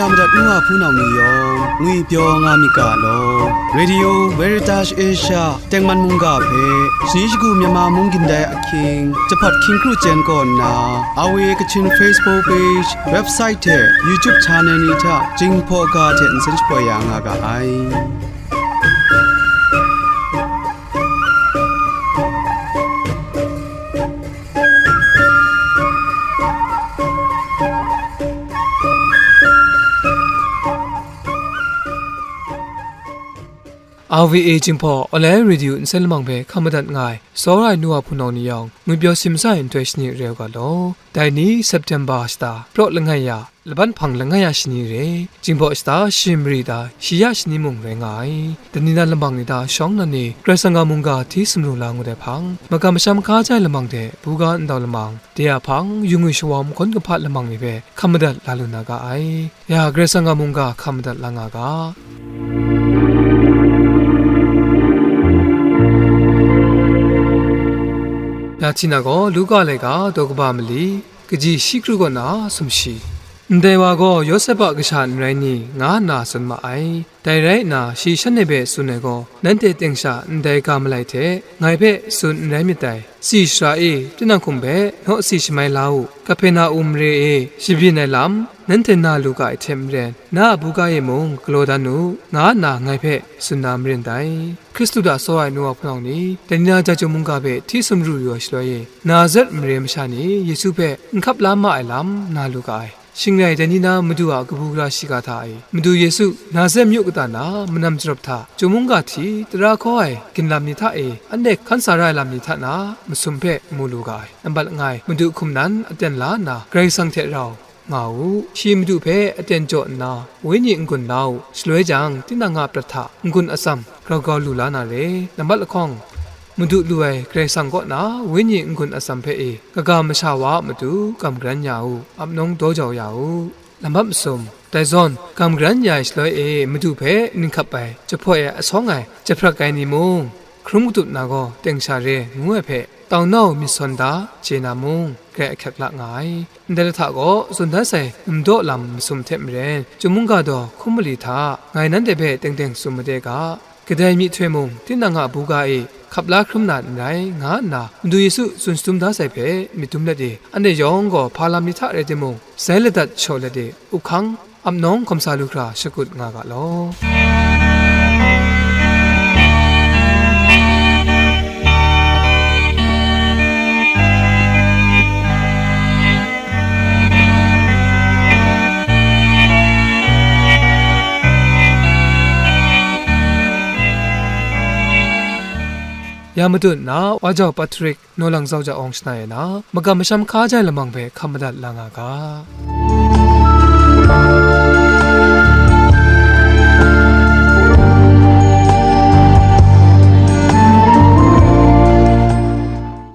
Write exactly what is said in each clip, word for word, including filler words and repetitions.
Madat nu a hpunau ni yawng ngwipyaw nga myit ga law. Radio Veritas Asia tengman mungga hpe shani shagu Myanmar mung gindai ahkying, jahpat hkying kru chyen kaw nna, R V A Kachin Facebook page, website hte YouTube channel ni hta Jinghpaw ga hte nsen shapoi ya nga ga ai. R V A Jinghpaw Online Radio nsen lamang hpe hkam madat nga ai, tsawra ai nu wa hpunau ni yawng, ngwipyaw simsa ai nhtoi shani re u ga law. Dai ni September shata, praw langai ya, laban hpang langai ya shani re, Jinghpaw shata shi mari da, shi ya shani mung rai nga ai. Dai ni na lamang ni da shawng na ni, Karai Kasang a mungga hti sumru la ngut ai hpang, makam masham hka jai lamang hte buga ndau lamang, de a hpang, yu ngwi shawawm hkawn kahpa lamang ni hpe hkam madat la lu na ga ai. Ya, Karai Kasang a mungga hkam madat la nga ga. Ya hti na gaw, Luka laika daw kaba mali, kaji shi kru kaw na sumshi. Ndai wa gaw Yawsep a kasha n rai ni, nga nna tsun ma ai. Dai rai nna, shi shanhte hpe tsun ai gaw, nanhte teng sha ndai ga malai hte, ngai hpe tsun n rai myit dai. Tsi shara e, tinang hkum hpe naw si shamai la u. Kaperna-um mare e shabyin ai lam, nanhte na lu ga ai hte maren, na a buga e mung galaw dan u, nga nna ngai hpe tsun na maren dai. Hkristu hta tsawra ai nu wa hpunau ni, dai ni na Chyum mungga hpe hti sumru yu ai shaloi e, Nazaret mare masha ni Yesu hpe n hkap la ma ai lam na lu ga ai. Shing rai, dai ni na Madu a kabu gara shiga hta e, Madu Yesu, Nazaret myu kata na manam jarap hta, Chyum mungga hti tara hkaw ai ginlam ni hta e, anhte hkan sa ra ai lam ni hta na masum hpe mu lu ga ai. Nambat langai, Madu hkum nan aten la nna, Karai Kasang hte rau nga u. Shi Madu hpe aten jaw nna, Wenyi n-gun la u. Shaloi jang, tinang a prat hta n-gun atsam grau grau lu la na re. Nambat lahkawng, Madu lu ai Karai Kasang kaw na Wenyi n-gun atsam hpe e, kaga masha wa a matu gam garan ya u, ap nawng daw jau ya u. Nambat masum, dai zawn, gam garan ya ai shaloi e Madu hpe ninghkap ai, jahpoi ai asawng ai, jahprat ai ni mung, hkarum katup na gaw teng sha re ngu ai hpe, tau nau myit sawn da chye na mung, grai ahkyak la nga ai. Ndai lahta gaw, tsun dan sai namdaw lam masum hte maren, Chyum mungga daw hkum mali hta, ngai nanhte hpe teng teng tsun made ga, kadai myihtoi mung, tinang a buga e hkap la hkrum na n rai, nga nna, Madu Yesu tsun shatum da sai hpe myit dum let e, anhte yawng gaw hpa lam ni hta rai timung, sai ladat shaw let e, up hkang, ap nawng hkawm sa lu hkra shakut nga ga law. Ya matut na, Wa Jau Patrick, Naw Lang Zau Ja Awng Shana e na, makam masham hka jai lamang hpe hkam madat la nga ga.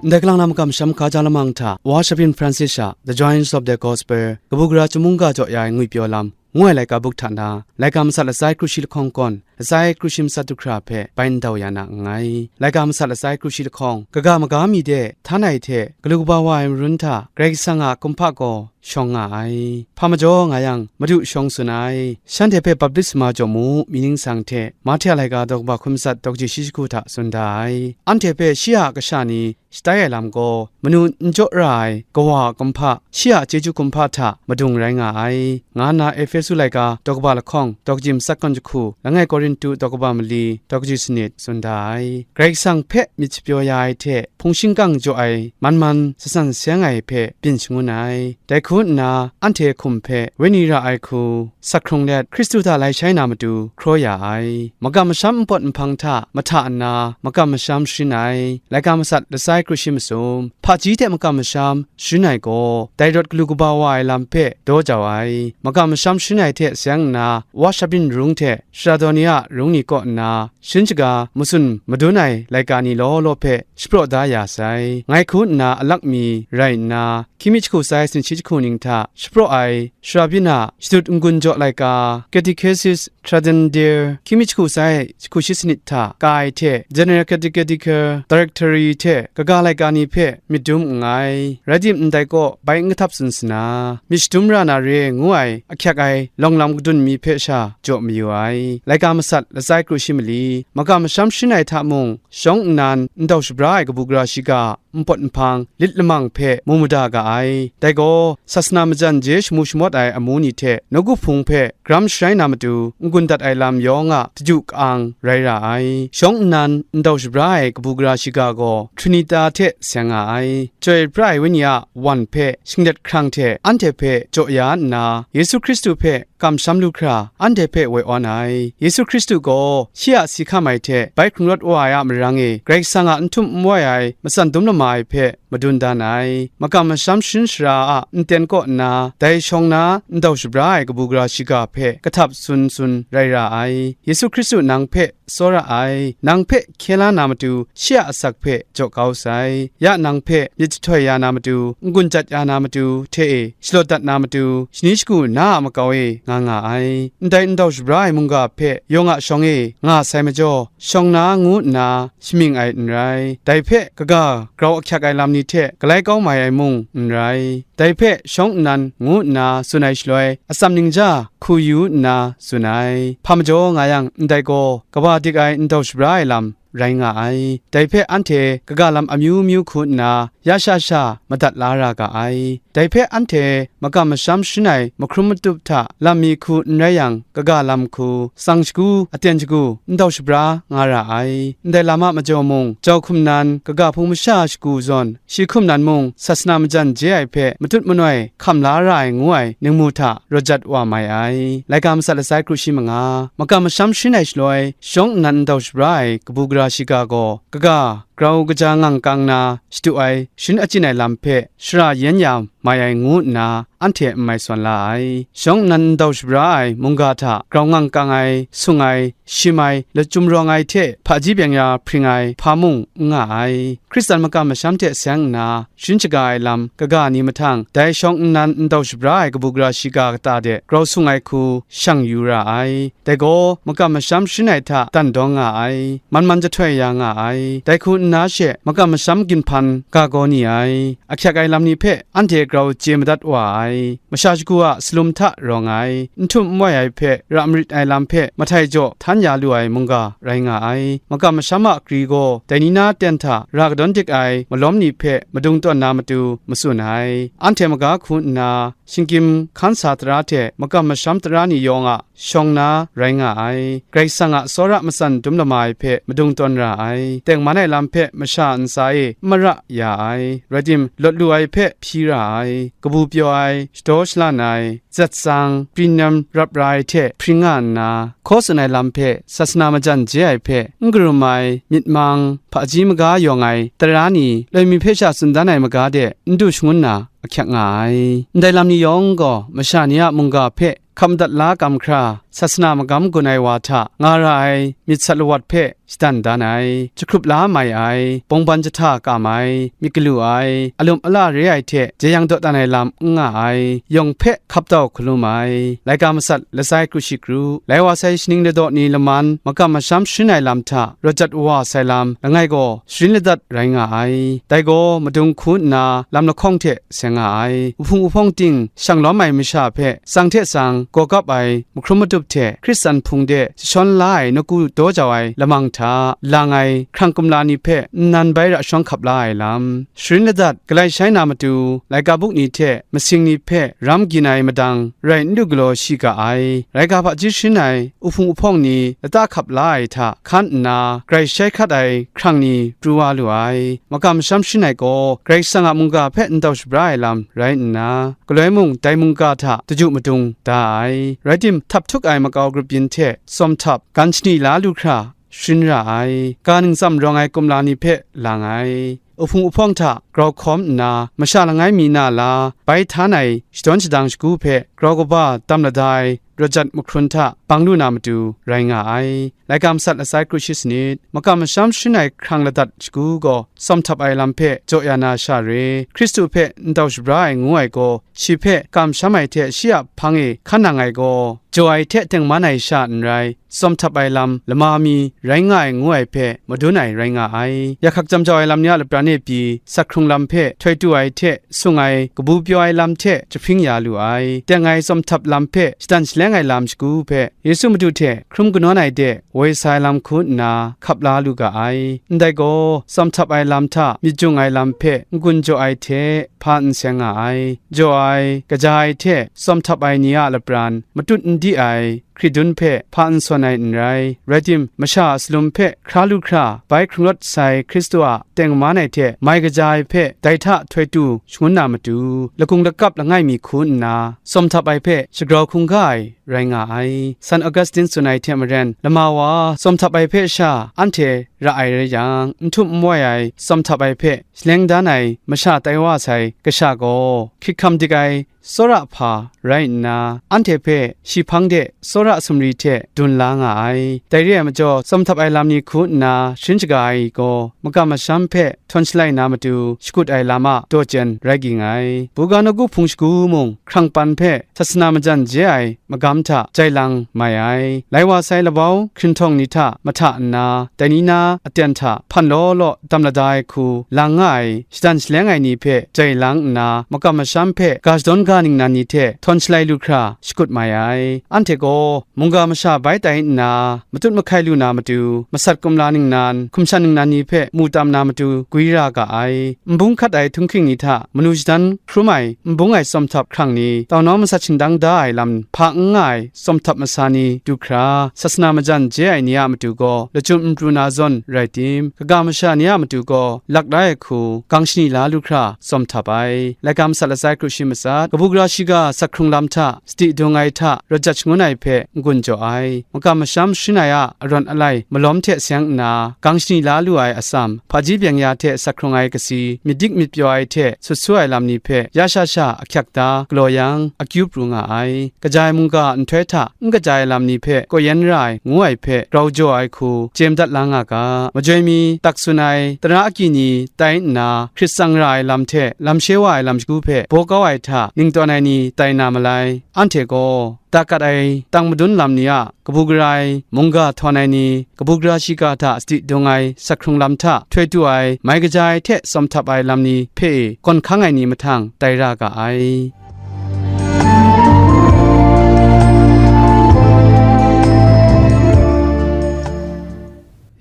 Ndai kalang na makam masham hka ja lamang hta, Wa Shabyin Francis a The Joys of the Gospel, kabu gara Chyum mungga jaw ya ai ngwipyaw lam, ngu ai laika buk hta na, laika masat latsai kru shi lahkawng kawn, latsai kru shi masat du hkra hpe bai ndau ya na nngai. Laika masat latsai kru shi lahkawng, kaga maga mi de htan ai hte galu kaba wa ai marun hta, Karai Kasang a kumhpa gaw shawng nga ai. Hpa majaw nga yang, Madu shawng tsun ai. Shanhte hpe baptisma jaw mu, myit ningsang hte, Mahte a laika daw kaba hkun matsat daw kaji shi jahku hta tsun da ai. Anhte hpe shi a kasha ni shatai ai lam gaw, manu n jaw ra ai Kawa a kumhpa, shi a chyeju kumhpa hta madung rai nga ai, nga nna Ehpesu laika daw kaba lahkawng daw kaji matsat kawn jahku, langai Korintu daw kaba mali daw kaji sanit tsun da ai. Karai Kasang hpe myit shapyaw ya ai hte hpung shingkang jaw ai man man sasan seng ai hpe byin shangun ai. Dai hku nna, anhte hkum hpe wenyi ra ai hku sak hkrung let, Hkristu hta lai shai na matu hkraw ya ai. Makam masham npawt nhpang hta mahta nna, makam masham sharin ai, laika masat latsai kru shi masum, hpaji hte makam masham sharin ai gaw, dai rawt galu kaba wa ai lam hpe daw jau ai. Makam masham sharin ai hte sayang nna, Wa Shabyin Rung hte Shara Daw ni a rung ni kaw nna, sharin shaga matsun madun ai laika ni law law hpe shapraw da ya sai. Ngai hku nna alak mi rai nna, hkying mi jahku sai sanit shi jahku ning hta shapraw ai, Shara byin a shadut n-gun jaw laika, Catechesi Tridentine, hkying mi jahku sai jahku shi sanit hta ka ai hte, General Catechetical Directory hte kaga laika ni hpe myit dum nngai. Rai tim, ndai kaw bai n kahtap tsun sa na, myit shadum ra na re ngu ai ahkyak ai lawng lam kadun mi hpe sha jaw mayu ai. Laika masat, latsai kru shi mali, makam masham sharin ai hta mung, shawng nnan ndau shabra ai kabu gara shiga, npawt nhpang, lit lamang hpe mu mada ga ai. Dai gaw, sasana majan je shamu shamawt ai amu ni hte nawku hpung hpe garam sharai na matu, n-gun dat ai lam yawng a daju ka-ang rai ra ai. Shawng nnan ndau shabra ai kabu gara shiga gaw, Trinita hte seng nga ai. Chyoi pra ai Wenyi a wan hpe shinglet hkrang hte anhte hpe jaw ya nna, Yesu Hkristu hpe kamsham lu hkra, anhte hpe woi awn ai. Yesu Hkristu gaw shi a si hkam ai hte bai hkrung rawt wa ai a marang e, Karai Kasang a n htum n wai ai matsan dum lama ai hpe madun dan ai. Makam masham sharin shara a nten kaw nna, dai shawng na ndau shabra ai kabu gara shiga hpe kahtap tsun tsun rai ra ai. Yesu Hkristu nang hpe tsawra ai, nang hpe hkye la na matu, shi a asak hpe jaw kau sai. Ya nang hpe myit jahtoi ya na matu, n-gun jat ya na matu, hte e shalawt dat na matu, shani shagu na a makau e nga nga ai. Ndai ndau shabra ai mungga hpe yawng a shawng e nga sai majaw, shawng na ngu nna shamying ai n rai. Dai hpe kaga grau ahkyak ai lam ni hte galai kau mai ai mung n rai. Dai hpe shawng nnan ngu nna tsun ai shaloi, atsam ningja hku yu nna tsun ai. Hpa majaw nga yang, ndai gaw kaba dik ai ndau shabra ai lam rai nga ai. Dai hpe anhte kaga lam amyu myu hku nna, ya sha sha madat la ra ga ai. Dai hpe anhte makam masham sharin ai mahkrum matup hta lam mi hku n rai yang, kaga lam hku, tsang shagu, aten shagu, ndau shabra nga ra ai. Ndai lam a majaw mung, jau hkum nan, kaga hpung masha shagu zawn, shi hkum nan mung, sasana majan je ai hpe matut manoi hkam la ra ai ngu ai ningmu hta rawt jat wa mai ai. Laika masat, latsai kru shi manga, makam masham sharin ai shaloi, shawng nnan ndau shabra ai kabu gara shiga gaw, kaga grau kaja ngang kang na shadu ai, sharin achyin ai lam hpe shara yen ya mai ai ngu nna, anhte n mai sawn la ai. Shawng nnan ndau shabra ai mungga hta grau ngang kang ai, sung ai, shim ai, lachyum rawng ai hte hpaji byeng ya hpring ai hpa mung n nga ai. Hkristan makam masham hte seng nna sharin shaga ai lam kaga ni mahtang, dai shawng nnan ndau shabra ai kabu gara shiga kata de grau sung ai hku shang yu ra ai. Dai gaw makam masham sharin ai hta dan dawng nga ai, man man jahtoi ya nga ai. Dai hku nna she makam masham ginhpan ga gaw ni ai, ahkyak ai lam ni hpe anhte grau chye madat wa ai, masha shagu a salum hta rawng ai, n htum n wai ai hpe ra marit ai lam hpe mahtai jaw htan ya lu ai mungga rai nga ai. Makam masham a gri gaw dai ni na ten hta ra kadawn dik ai malawm ni hpe madung tawn na matu matsun ai. Anhte maga hku nna shinggyim hkan sa tara hte makam masham tara ni yawng a shawng na rai nga ai. Karai Kasang a tsawra matsan dum lama ai hpe madung tawn ra ai. Tengman ai lam hpe masha ntsa e n mara ya ai. Rai tim, lawt lu ai hpe hpyi ra ai. Kabu pyaw ai, shadaw shalan ai, zat tsang, prin nem rap ra ai hte hpring nga nna, hkaw tsun ai lam hpe, sasana majan je ai hpe n karum ai, myit mang, hpaji maga yawng ai tara ni, loi mi hpe sha tsun dan ai maga de n du shangun na, ahkyak nga ai. Ndai lam ni yawng gaw masha ni a mungga hpe hkap madat la kam hkra, sasana magam gun ai wa hta nga ra ai myit sat lawat hpe shadan dan ai, jahkrup la mai ai, bawngban jahta kam ai, myit galu ai, alum ala re ai hte jeyang dawdan ai lam n nga ai, yawng hpe hkap dau hkalum ai, laika masat, latsai kru shi kru, lai wa sai shaning ladaw ni laman makam masham sharin ai lam hta rawt jat wa sai lam langai gaw sharin ladat rai nga ai. Dai gaw madung hku nna lam lahkawng hte seng nga ai. Uhpung uhpawng ting shang lawm ai masha hpe tsang hte tsang gaw kap ai mahkrum matup hte Hkristan hpung de jashawn la ai nawku daw jau ai lamang hta lang ai hkrang kumla ni hpe nnan bai ra shawng hkap la ai lam, sharin ladat galai shai na matu, laika buk ni hte masing ni hpe ram gin ai madang rai n lu galaw shi ga ai. Laika hpaji sharin ai uhpung uhpawng ni lata hkap la ai hta hkan nna, grai shai hkat ai hkrang ni pru wa lu ai. Makam masham sharin ai gaw, Karai Kasang a mungga hpe ndau shabra ai lam rai nna, galoi mung dai mungga hta daju madung da ai. Rai tim, htap htuk ai makau grup yin hte tsawm htap, gan shani la lu hkra, sharin ra ai. Ga ningtsam rawng ai kumla ni hpe lang ai. Uhpung uhpawng hta grau hkawm nna, masha langai mi na la, bai htan ai shadawn shadang shagu hpe grau kaba dam lada ai rawt jat mahkrun hta bang lu na matu rai nga ai. Laika masat lasai kru shi sanit, makam masham sharin ai hkrang ladat shagu gaw tsawm htap ai lam hpe jaw ya na sha re, Hkristu hpe ntau shabra ai ngu ai gaw, shi hpe kamsham ai hte shi a hpang e hkan nang ai gaw, jaw ai hte tengman ai sha n rai, tsawm htap ai lam lama mi rai nga ai ngu ai hpe madun ai rai nga ai. Yahkak jam jau ai lam ni a lapran e pyi, sat hkrung lam hpe htoi tu ai hte sung ai kabu pyaw ai lam hte jahpring ya lu ai. Teng ai tsawm htap lam hpe shadan shaleng ai lam shagu hpe Yesu Madu hte hkrum kanawn ai de woi sa ai lam hku nna hkap la lu ga ai. Ndai gaw, tsawm htap ai lam hta myit jung ai lam hpe n-gun jaw ai hte hpa n seng nga ai. Jaw ai, kaja ai hte tsawm htap ai ni a lapran matut n di ai, hkridun hpe hpa n sawn ai n rai, rai tim, masha a salum hpe hkra lu hkra bai hkrung rawt sai Hkristu a tengman ai hte mai kaja ai hpe dai hta htoi tu shangun na matu, lakung lakap langai mi hku nna, tsawm htap ai hpe shagrau hkungga ai rai nga ai. San Augustine tsun ai hte maren, lama wa tsawm htap ai hpe sha anhte ra ai rai yang, n htum n wai ai tsawm htap ai hpe shaleng dan ai masha tai wa sai kasha gaw, hkrit hkam dik ai tsawra hpa rai nna, anhte hpe shi hpang de tsawra sumri hte dun la nga ai. Dai re ai majaw, tsawm htap ai lam ni hku nna sharin shaga ai gaw, makam masham hpe htawn shalai na matu shakut ai lam a daw chyen rai ging ai. Buga nawku hpung shagu mung, hkrang pan hpe sasana majan je ai magam hta jai lang mai ai. Lai wa sai labau hkrinhtawng ni hta mahta nna, dai ni na aten hta hpan law law dam lada ai hku lang nga ai, shadan shaleng ai ni hpe jai lang nna, makam masham hpe ga shadawn ga ningnan ni hte htawn shalai lu hkra shakut mai ai. Anhte gaw mungga masha bai tai nna, matut mahkai lu na matu, masat kumla ningnan, hkum shan ningnan ni hpe mu tam na matu gwi ra ga ai. Nbung hkat ai htunghking ni hta manu shadan hkrum ai nbung ai tsawm htap hkrang ni, taunau masat shingdang da ai lam hpa n nga ai tsawm htap masa ni du hkra, sasana majan je ai ni a matu gaw lachyum n pru na zawn rai tim, kaga masha ni a matu gaw lak la ai hku gang shani la lu hkra tsawm htap ai. Laika masat lasai kru shi matsat, kabu gara shiga sat hkrung lam hta sadi dung ai hta rawt jat shangun ai hpe n-gun jaw ai. Makam masham sharin ai a arawn alai malawm hte seng nna, gang shani la lu ai atsam, hpaji byeng ya hte sat hkrung ai kasi, myit dik myit pyaw ai hte sut su ai lam ni hpe ya sha sha ahkyak da galaw yang, akyu pru nga ai. Kaja ai mungga nhtoi hta n kaja ai lam ni hpe kaw yen ra ai ngu ai hpe grau jaw ai hku chye madat la nga ga. Majoi mi, tak tsun ai tara agyi ni tai nna, hkrit tsang ra ai lam hte lam she wa ai lam shagu hpe baw kau ai hta ning tawn ai ni tai na malai. Anhte gaw, da kat ai tang madun lam ni a kabu gara ai mungga htawn ai ni, kabu gara shiga hta sadi dung ai sat hkrung lam hta htoi tu ai, mai kaja ai hte tsawm htap ai lam ni hpe e gawn hkang ai ni mahtang tai ra ga ai.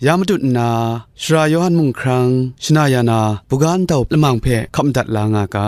Ya matut nna, Sara Yawhan mung hkrang shana ya na, buga ntau lamang hpe hkap madat la nga ga.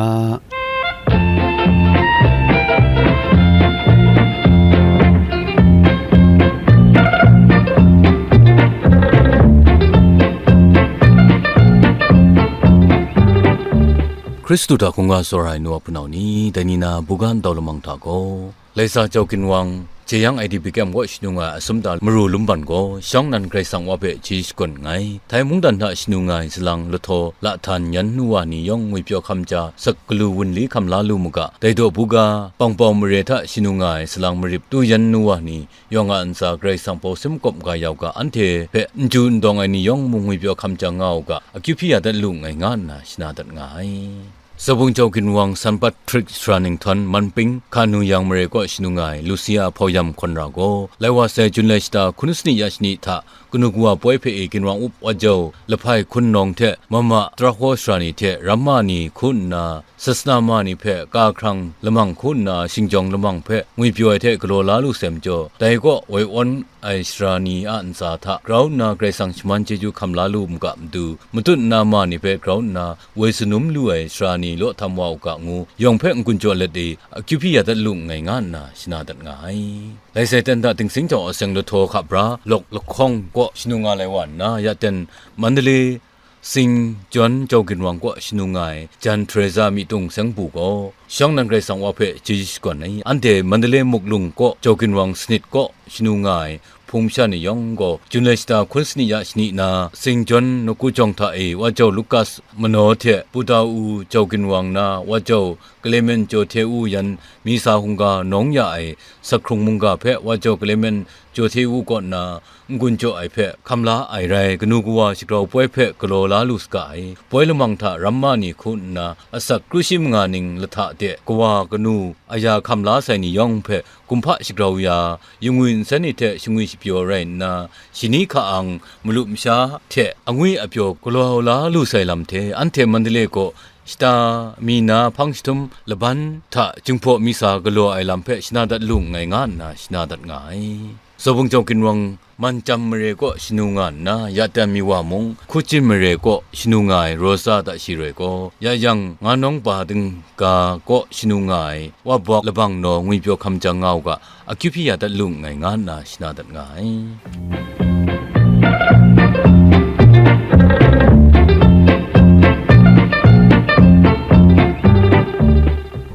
Hkristu hta hkungga tsawra ai nu wa hpunau ni, dai ni na buga ntau lamang hta gaw, Laisa Jau Ginwang, jeyang ai di Bikem kaw shanu nga ai asum ta maru lumban gaw, shawng nan Karai Kasang wa hpe chyeju shakawn nngai. Htai mungdan hta shanu nga ai salang lahtaw lahtan yan nu wa ni yawng ngwipyaw hkam ja, sak galu wunli hkam la lu mu ga, dai daw buga, pangpau mare hta shanu nga ai salang marip tu yan nu wa ni yawng a ntsa Karai Kasang pawsim kawp ga yau ga, anhte hpe n ju n dawng ai ni yawng mung ngwipyaw hkam ja nga u ga, akyu hpyi ya dat lu nngai, nga nna shana dat nga ai. Zabung Jau Ginwang, San Patrik sara ninghtawn, Manping, Hkanu Yang mare kaw shanu nga ai, Lusia Hpauyam Hkawn Ra gaw, lai wa sai Jun lai shata hkun sanit ya shani hta, kanu kawa poi hpe e Ginwang up Wa Jau, Lahpai Hkun Nawng hte, Mama Tara Hkaw sara ni hte, ramma ni hku nna, sasana ma ni hpe, ka hkrang lamang hku nna, shingjawng lamang hpe, ngwipyaw ai hte galaw la lu sai majaw, dai kaw woi awn ai sara ni a ntsa hta grau nna Karai Kasang shaman chyeju hkam la lu mu ga matu, matut nna ma ni hpe grau nna woi sanum lu ai sara ni law htam wa u ga ngu, yawng hpe n-gun jaw let e, akyu hpyi ya dat lu nngai, nga nna shana dat nga ai. Lai sai ten hta Dingsing Jau Aseng Lahtaw Hka Bra, Lawk Lahkawng kaw shanu nga lai wa nna, ya ten Mandalay Sing John Jau Ginwang kaw shanu nga ai, Jan Teresa Myitdung Seng Bu gaw, shawng nan Karai Kasang wa hpe chyeju shakawn ai. Anhte Mandalay Muklung kaw Jau Ginwang sanit kaw shanu nga ai, hpung masha ni yawng gaw, Jun lai shata hkun sanit ya shani na, Sing John Nawku Jawng hta e Wa Jau Lukas Manaw hte, Pu Dau U Jau Ginwang na, Wa Jau Clement Jaw Hte U yan Misa hkungga nawng ya ai Sakhkrung mungga hpe Wa Jaw Clement Jaw Hte U kaw nna n-gun jaw ai hpe hkam la ai rai, kanu kawa shagrau poi hpe galaw la lu saga ai. Poi lamang hta ramma ni hku nna asak kru shi manga ning lahta de kawa kanu aya hkam la sai ni yawng hpe kumhpa shagrau ya, yungwi nsen ni hte shingwi shapyaw rai nna, shani hka ang malup masha hte angwi apyaw galaw la lu sai lam hte, anhte Mandalay kaw shata mi na hpang jahtum laban hta Jinghpaw Misa galaw ai lam hpe shana dat lu nngai nga nna shana dat nga ai. Zaw Bung Jaw Ginwang Manchyam mare kaw shanu nga nna, ya ten mi wa mung, Hkuchin mare kaw shanu nga ai Rosa Dashi Roi gaw, ya yang Nganawng Ba Dingga kaw shanu nga ai Wa Bawk Labang Naw Ngwipyaw Hkam Jang nga u ga, akyu hpyi ya dat lu nngai nga nna shana dat nga ai.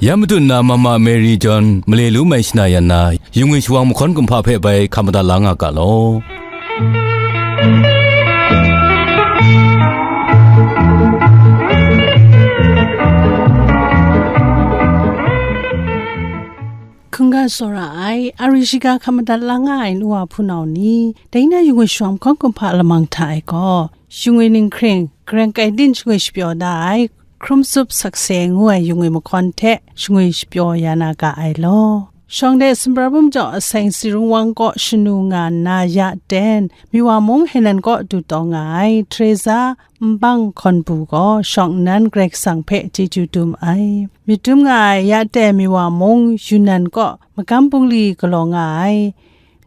Ya madu nna Mama Mary John male lu mai shana yan na, yungwi shawang mahkawn kumhpa hpe bai hkam madat la nga ga law. Hkungga tsawra ai, ari shiga hkam madat la nga ai nu wa hpunau ni, dai na yungwi shawang mahkawn kumhpa lamang hta e gaw, yungwi ninghkring, Gareng Kaidin shingwi shapyaw da ai, Hkrum Tsup Sakse ngu ai yungwi mahkawn hte shingwi shapyaw ya na ga ai law. Shawng de sumprabum jau aseng Sirung Wang kaw shanu nga nna ya ten, Miwa mung Henan kaw du taw nga ai, Teresa Nbang Hkawnbu gaw shawng nnan Karai Kasang hpe chyeju dum ai. Myit dum nga ai ya ten Miwa mung Yunnan kaw magam bungli galaw nga ai,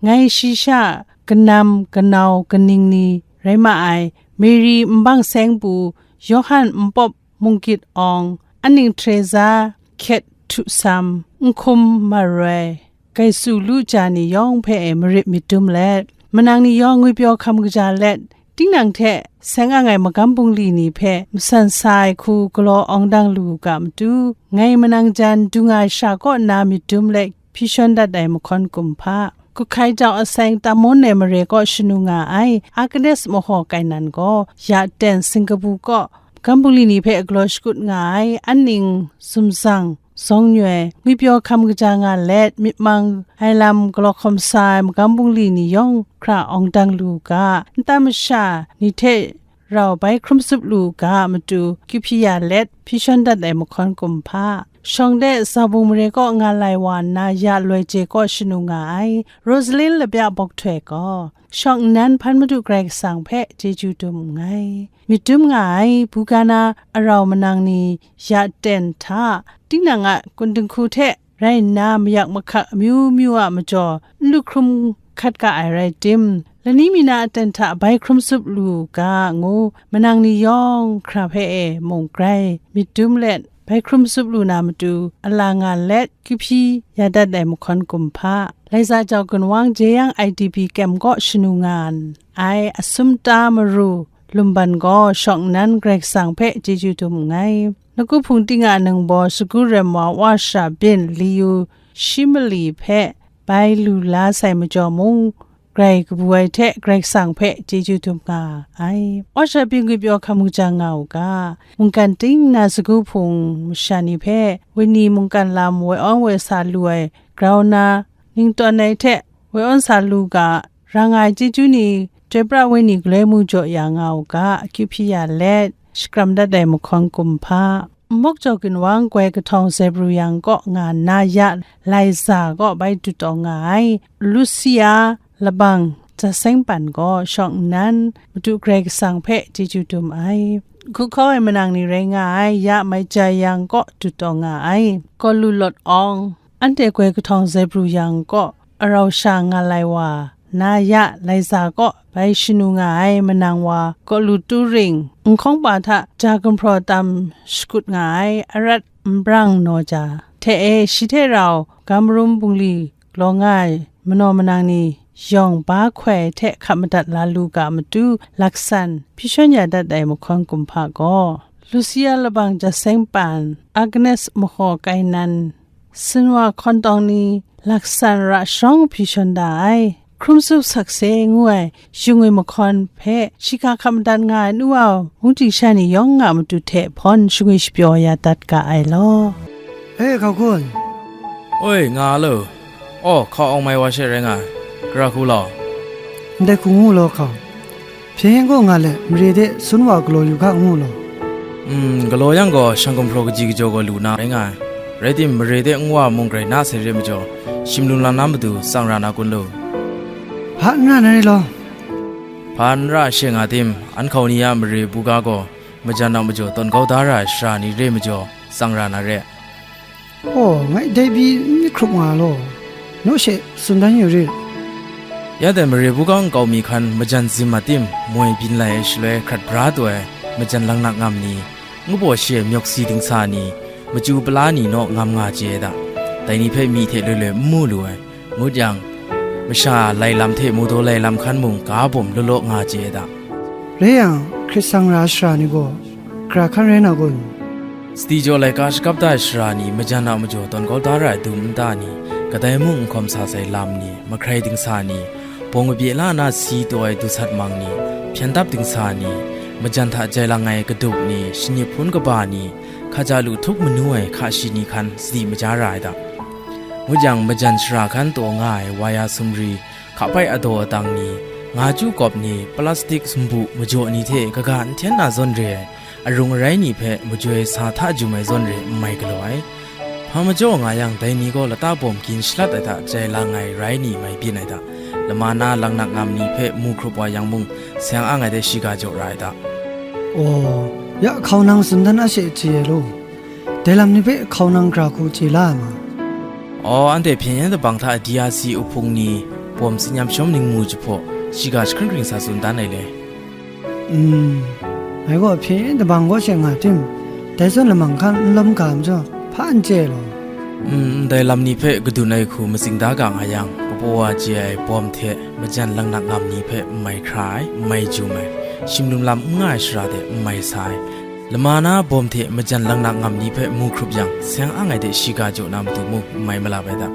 ngai shi sha kanam kanau kaning ni rai ma ai, Mary Nbang Seng bu, Yawhan Npawp Mungkyit Awng, Aning Teresa Hkyet Htu Sam, Nhkum Maroi, Gaisu Lu Ja ni yawng hpe e marit myit dum let, manang ni yawng ngwipyaw hkam kaja let, tinang hte seng ang ai magam bungli ni hpe masan sa ai hku galaw awng dang lu u ga matu, ngai manang jan du nga ai sha kaw nna myit dum let, hpyi shawn dat ai mahkawn kumhpa, Kuhkai jau aseng Tamon ai mare kaw shanu nga ai Agnes Mahaw Kainan gaw, ya ten Singkabu kaw magam bungli ni hpe galaw shakut nga ai Anning Zumzang Zawng Nyoi, ngwipyaw hkam kaja nga let, myit mang ai lam galaw hkawm sa ai magam bungli ni yawng hkra awng dang lu u ga, nta masha ni hte rau bai hkrum tsup lu u ga matu, kyu hpyi ya let, hpyi shawn dat ai mahkawn kumhpa. Shawng de Zabung mare kaw nga lai wa nna, ya loi je kaw shanu nga ai Rosalin Labya Bawk Htoi gaw, shawng nnan hpan Madu Karai Kasang hpe chyeju dum nngai. Myit dum nga ai, Bugana arau manang ni ya ten hta, tinang a kun dinghku hte rai nna, mayak mahkak amyu myu a majaw n lu hkrum hkat ga ai rai tim, lani mi na aten hta bai hkrum tsup lu u ga ngu, manang ni yawng hkra hpe e mung grai myit dum let, bai hkrum tsup lu na matu, ala nga let, kyu hpyi ya dat ai mahkawn kumhpa, Laiza jau gunwang Jeyang I D P kem kaw shanu nga ai Asumta Maru Lumban gaw shawng nnan Karai Kasang hpe chyeju dum nngai. Nawku Hpung Tingga Ningbaw Sagu Rem wa Washa Byin Liyu Shimali hpe bai lu la sai majaw mung, grai kabu ai hte Karai Kasang hpe chyeju dum nga ai. Washa Byin ngwipyaw hkam kaja nga u ga, mungkan ting na Sagu Hpung masha ni hpe wenyi mungkan lam woi awn woi sa lu ai grau na, ning tawn ai hte woi awn sa lu ga, ra nga ai chyeju ni, Chyoi pra wenyi galoi mu jaw ya nga u ga, akyu hpyi ya let, shakram dat ai mahkawn kumhpa. Nbawk jau ginwang Gwai Kahtawng Zebru Yang kaw nga nna ya Laiza kaw bai du taw nga ai, Lucia Labang Jaseng Pan gaw shawng nnan Madu Karai Kasang hpe chyeju dum ai. Hku hkau ai manang ni rai nga ai, ya Mai Jai Yang kaw du taw nga ai, Kaw Lu Lawt Awng, anhte Gwai Kahtawng Zebru Yang kaw arau sha nga lai wa, na ya Laiza kaw bai shanu nga ai manang wa Kaw Lu Tu Ring, Nhkawng Pa hta ja gumhpraw tam shakut nga ai Arat Nbrang Naw Ja, hte e shi hte rau Gamrum bungli galaw nga ai manaw manang ni yawng ba hkoi hte hkap madat la lu ga matu, laksan hpyi shawn ya dat ai mahkawn kumhpa gaw, Lucia Labang Jaseng Pan, Agnes Mahaw Kainan, Sinwa Hkawn Tawng ni laksan ra sharawng hpyi shawn da ai, Hkrum Tsup Sakse ngu ai shingwi mahkawn hpe shiga hkap madat nga ai nu wa mungdi sha ni yawng a matu hte hpawn shingwi shapyaw ya dat ga ai law. E, hkau kun. Oi, nga lo. Aw, hkau awng mai wa she rai nga ai. Gara hku law. Ndai hku ngu law hkau. Hpyen gaw nga let, mare de sun wa galaw yu ga ngu law. Mm, galaw yang gaw, shang gumhpraw kaji kajaw gaw lu na rai nga ai. Rai tim, mare de nwa mung grai na sai re majaw, shim lum lam na matu tsang ra na kun lo. Hpa n ra na re law. Hpa n ra she nga tim, an hkau ni a mare buga gaw, majan a majaw tawn kau da ra ai sara ni re majaw, tsang ra na re. Aw, ngai dai pyi n myit hkrup nga law, naw she tsun dan yu rit. Ya dai mare buga nkau mi hkan majan zim a tim moi byin lai ai shaloi hkrat bra taw ai majan laknak ngam ni, ngu baw shi ai myawk si dingsa ni, machyu pala ni naw ngam nga chye ai da. Dai ni hpe myi hte loi loi n mu lu ai. Ngut yang, masha lai lam hte mu daw lai lam hkan mung ga bawm law law nga chye ai da. Rai yang, hkrit sang ra ai sara ni gaw, gara hkan rai na kun? Sadi jaw laika shakap da ai sara ni, majan a majaw tawn kau da ra ai dum nta ni, kadai mung n hkawm sa sai lam ni, mahkrai dingsa ni, bawng kabye la na si taw ai dusat mang ni, hpyen dap dingsa ni, majan hta jai lang ai kadup ni, shanip hpun kaba ni, hkaja lu htup manu ai hka shi ni hkan sadi maja ra ai da. Ngut yang, majan shara hkan taw nga ai waya sumri, hkapai adaw atang ni, nga chyu kawp ni, plastik sumbu majaw ni hte kaga n hten na zawn re ai, arung arai ni hpe majoi sa hta jum ai zawn re n mai galaw ai. Hpa majaw nga yang, dai ni gaw lata bawm gin shalat ai hta jai lang ai rai ni mai byin ai da. Lama na laknak ngam ni hpe mu hkrup wa yang mung, seng ang ai de shiga jaw ra ai da. Aw, ya hkau nang tsun dan a she chye ai law. Dai lam ni hpe hkau nang gara hku chye la ai ma? Aw, anhte hpyen yen dabang hta D R C uhpung ni bawm tsin yam shawm ning mu jahpaw, shiga jahkring kring sa tsun dan ai le. Mm, ngai gaw hpyen yen dabang kaw she nga tim, dai zawn lamang hkan n lawm ga majaw, hpa n chye law. Mm, ndai lam ni hpe kadun ai hku matsing da ga nga yang, kapaw wa chye ai bawm hte majan laknak ngam ni hpe n mai hkra ai, n mai jum ai, shim lum lam n nga ai shara de n mai sa ai, lama na bawm hte majan laknak ngam ni hpe mu hkrup yang, seng ang ai de shiga jaw na matu mung n mai malap ai da,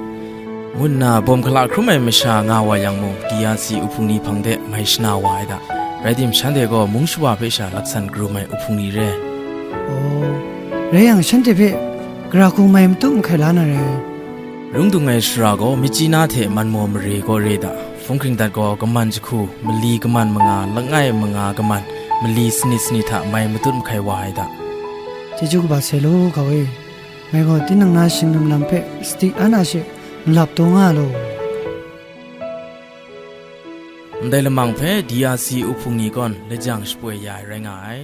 ngu nna bawm hkala hkrum ai masha nga wa yang mung, D R C uhpung ni hpang de mai shana wa ai da. Rai tim, shanhte gaw mung shawa hpe sha laksan karum ai uhpung ni re. Aw, rai yang, shanhte hpe gara hku mai matu mahkai la na re. Rung dung ai shara gaw, Myitkyina hte Manmaw mare kaw re da. Hpung hkring dat gaw, kaman jahku, mali kaman manga, langai manga kaman, mali sanit sanit hta mai matut mahkai wa ai da. Chyeju kaba sai law, hkau e. Ngai gaw tinang na shing lum lam hpe sadi an a she malap taw nga law. Ndai lamang hpe D R C uhpung ni kawn lajang shapoi ya ai rai nga ai.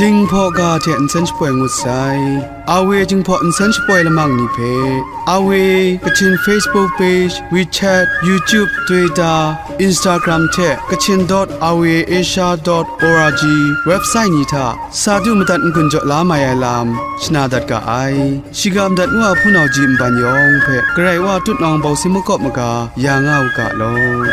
Jinghpaw ga hte nsen shapoi ngut sai. Awe Jinghpaw nsen shapoi lamang ni hpe, Awe Kachin Facebook page, WeChat, YouTube, Twitter, Instagram hte Kachin dot awe asia dot org website ni hta sa du madat n-gun jaw la mai ai lam shana dat ga ai. Shiga madat ngu a hpunau ji nban yawng hpe Karai Wa tutnawng bawsing makawp maga ya nga u ga law.